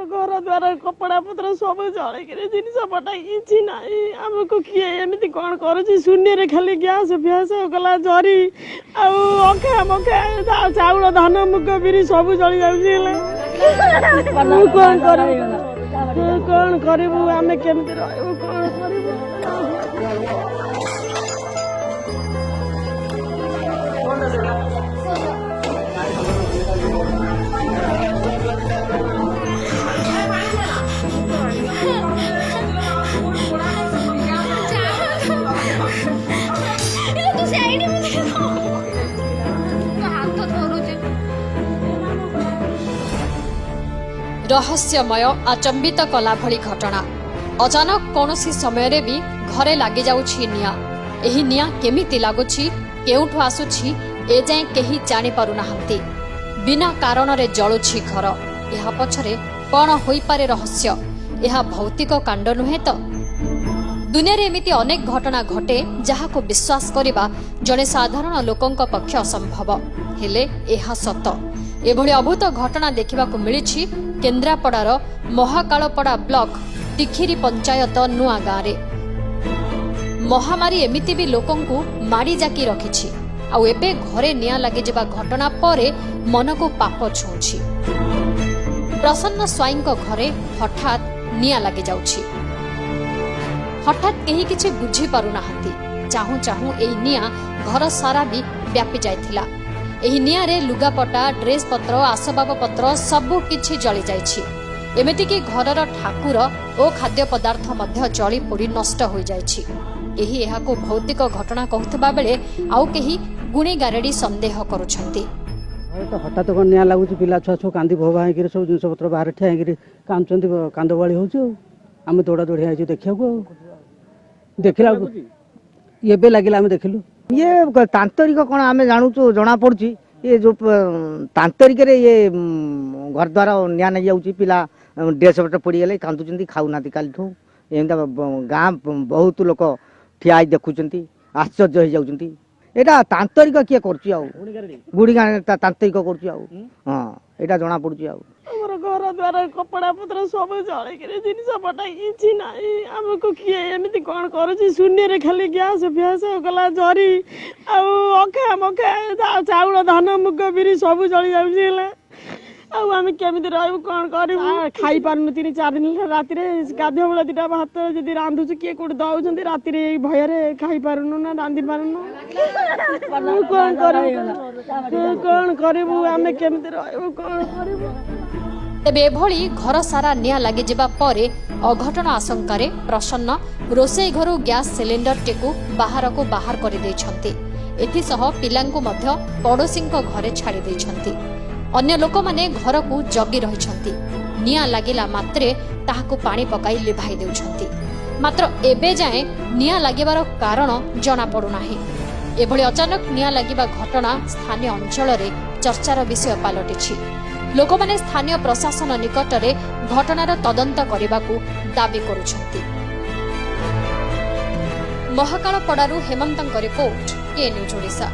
ଆମର ଘର ଦ୍ୱାର କପଡ଼ା ପତ୍ର ସବୁ ଜଳେଇକିରି ଜିନିଷ ପଟା କିଛି ନାହିଁ। ଆମକୁ କିଏ ଏମିତି କ'ଣ କରୁଛି? ଶୂନ୍ୟରେ ଖାଲି ଗ୍ୟାସ୍ ଫ୍ୟାସ୍ ଗଲା ଜରି ଆଉ ଅଖା ମଖା ଚାଉଳ ଧାନ ମୁଗ ବିରି ସବୁ ଜଳି ଯାଉଛି। ହେଲେ ମୁଁ କ'ଣ କରିବୁ? କ'ଣ କରିବୁ? ଆମେ କେମିତି ରହିବୁ? କ'ଣ କରିବୁ? ରହସ୍ୟମୟ ଆଚମ୍ବିତ କଲା ଭଳି ଘଟଣା। ଅଚାନକ କୌଣସି ସମୟରେ ବି ଘରେ ଲାଗିଯାଉଛି ନିଆଁ। ଏହି ନିଆଁ କେମିତି ଲାଗୁଛି, କେଉଁଠୁ ଆସୁଛି, ଏଯାଏଁ କେହି ଜାଣିପାରୁନାହାନ୍ତି। ବିନା କାରଣରେ ଜଳୁଛି ଘର। ଏହା ପଛରେ କ'ଣ ହୋଇପାରେ ରହସ୍ୟ? ଏହା ଭୌତିକ କାଣ୍ଡ ନୁହେଁ ତ? ଦୁନିଆରେ ଏମିତି ଅନେକ ଘଟଣା ଘଟେ ଯାହାକୁ ବିଶ୍ୱାସ କରିବା ଜଣେ ସାଧାରଣ ଲୋକଙ୍କ ପକ୍ଷେ ଅସମ୍ଭବ, ହେଲେ ଏହା ସତ। ଏଭଳି ଅଦ୍ଭୁତ ଘଟଣା ଦେଖିବାକୁ ମିଳିଛି କେନ୍ଦ୍ରାପଡ଼ାର ମହାକାଳପଡ଼ା ବ୍ଲକ ତିଖିରି ପଞ୍ଚାୟତ ନୂଆ ଗାଁରେ। ମହାମାରୀ ଏମିତି ବି ଲୋକଙ୍କୁ ମାଡ଼ି ଜାକି ରଖିଛି, ଆଉ ଏବେ ଘରେ ନିଆଁ ଲାଗିଯିବା ଘଟଣା ପରେ ମନକୁ ପାପ ଛୁଉଁଛି। ପ୍ରସନ୍ନ ସ୍ୱାଇଁଙ୍କ ଘରେ ହଠାତ୍ ନିଆଁ ଲାଗିଯାଉଛି। ହଠାତ୍ କେହି କିଛି ବୁଝିପାରୁନାହାନ୍ତି। ଚାହୁଁ ଚାହୁଁ ଏହି ନିଆଁ ଘର ସାରା ବି ବ୍ୟାପି ଯାଇଥିଲା। ଏହି ନିଆଁରେ ଲୁଗାପଟା, ଡ୍ରେସ୍ ପତ୍ର, ଆସବାବପତ୍ର ସବୁ କିଛି ଜଳିଯାଇଛି। ଏମିତିକି ଘରର ଠାକୁର ଓ ଖାଦ୍ୟ ପଦାର୍ଥ ମଧ୍ୟ ଜଳି ପୋଡ଼ି ନଷ୍ଟ ହୋଇଯାଇଛି। କେହି ଏହାକୁ ଭୌତିକ ଘଟଣା କହୁଥିବା ବେଳେ ଆଉ କେହି ଗୁଣିଗାରେଡ଼ି ସନ୍ଦେହ କରୁଛନ୍ତି। ତ ହଠାତ୍ କ'ଣ ନିଆଁ ଲାଗୁଛି, ପିଲା ଛୁଆ ସବୁ କାନ୍ଦି ଭୋବା ହେଇକିରି ସବୁ ଜିନିଷପତ୍ର ବାହାରେ ଠିଆ ହେଇକିରି କାନ୍ଦୁଛନ୍ତି, କାନ୍ଦବାଳି ହେଉଛି। ଆଉ ଆମେ ଦୌଡ଼ା ଦୌଡ଼ି ହେଇଛୁ ଦେଖିବାକୁ। ଆଉ ଦେଖିଲା ଏବେ ଲାଗିଲା, ଆମେ ଦେଖିଲୁ। ଇଏ ତାନ୍ତରିକ କ'ଣ ଆମେ ଜାଣୁଛୁ, ଜଣାପଡ଼ୁଛି। ଇଏ ଯେଉଁ ତାନ୍ତରିକରେ ଇଏ ଘର ଦ୍ୱାର ନିଆଁ ନେଇଯାଉଛି। ପିଲା ଡ୍ରେସ୍ ପତ୍ର ପୋଡ଼ିଗଲେ କାନ୍ଦୁଛନ୍ତି, ଖାଉନାହାନ୍ତି କାଲିଠୁ। ଏମିତି ଗାଁ ବହୁତ ଲୋକ ଠିଆ ହେଇ ଦେଖୁଛନ୍ତି, ଆଶ୍ଚର୍ଯ୍ୟ ହେଇଯାଉଛନ୍ତି। ଏଇଟା ତାନ୍ତରିକ କିଏ କରୁଛି? ଆଉ ଗୁଡ଼ି ଗାଁ ତାନ୍ତ୍ରିକ କରୁଛି। ଆଉ ହଁ, ଏଇଟା ଜଣାପଡ଼ୁଛି। ଆଉ ଆମର ଘର ଦ୍ୱାର କପଡ଼ା ପତ୍ର ସବୁ ଜଳେଇକିରି ଜିନିଷ ପଟା କିଛି ନାହିଁ। ଆମକୁ କିଏ ଏମିତି କ'ଣ କରୁଛି? ଶୂନ୍ୟରେ ଖାଲି ଗ୍ୟାସ୍ ଫ୍ୟାସ୍ ଗଲା ଜରି ଆଉ ଅଖା ମଖା ଚାଉଳ ଧାନ ମୁଗ ବିରି ସବୁ ଜଳି ଯାଉଛି। ହେଲେ ଆଉ ଆମେ କେମିତି ରହିବୁ? କ'ଣ କରିବୁ? ଖାଇପାରୁନୁ 3-4 ଦିନ ହେଲା। ରାତିରେ ଗାଧୁଆ ବେଳେ 2ଟା ଭାତ ଯଦି ରାନ୍ଧୁଛୁ, କିଏ କୋଉଠି ଦଉଛନ୍ତି। ରାତିରେ ଏଇ ଭୟରେ ଖାଇପାରୁନୁ ନା ରାନ୍ଧି ପାରୁନୁ। କ'ଣ କରିବୁ? କ'ଣ କରିବୁ? ଆମେ କେମିତି ରହିବୁ? କ'ଣ କରିବୁ? ତେବେ ଏଭଳି ଘର ସାରା ନିଆଁ ଲାଗିଯିବା ପରେ ଅଘଟଣ ଆଶଙ୍କାରେ ପ୍ରସନ୍ନ ରୋଷେଇ ଘରୁ ଗ୍ୟାସ୍ ସିଲିଣ୍ଡରଟିକୁ ବାହାରକୁ ବାହାର କରିଦେଇଛନ୍ତି। ଏଥିସହ ପିଲାଙ୍କୁ ମଧ୍ୟ ପଡ଼ୋଶୀଙ୍କ ଘରେ ଛାଡ଼ି ଦେଇଛନ୍ତି। ଅନ୍ୟ ଲୋକମାନେ ଘରକୁ ଜଗି ରହିଛନ୍ତି। ନିଆଁ ଲାଗିଲା ମାତ୍ରେ ତାହାକୁ ପାଣି ପକାଇ ଲିଭାଇ ଦେଉଛନ୍ତି। ମାତ୍ର ଏବେ ଯାଏଁ ନିଆଁ ଲାଗିବାର କାରଣ ଜଣାପଡ଼ୁନାହିଁ। ଏଭଳି ଅଚାନକ ନିଆଁ ଲାଗିବା ଘଟଣା ସ୍ଥାନୀୟ ଅଞ୍ଚଳରେ ଚର୍ଚ୍ଚାର ବିଷୟ ପାଲଟିଛି। ଲୋକମାନେ ସ୍ଥାନୀୟ ପ୍ରଶାସନ ନିକଟରେ ଘଟଣାର ତଦନ୍ତ କରିବାକୁ ଦାବି କରୁଛନ୍ତି। ମହାକାଳପଡ଼ାରୁ ହେମନ୍ତଙ୍କ ରିପୋର୍ଟ, କେ ନ୍ୟୁଜ୍ ଓଡ଼ିଶା।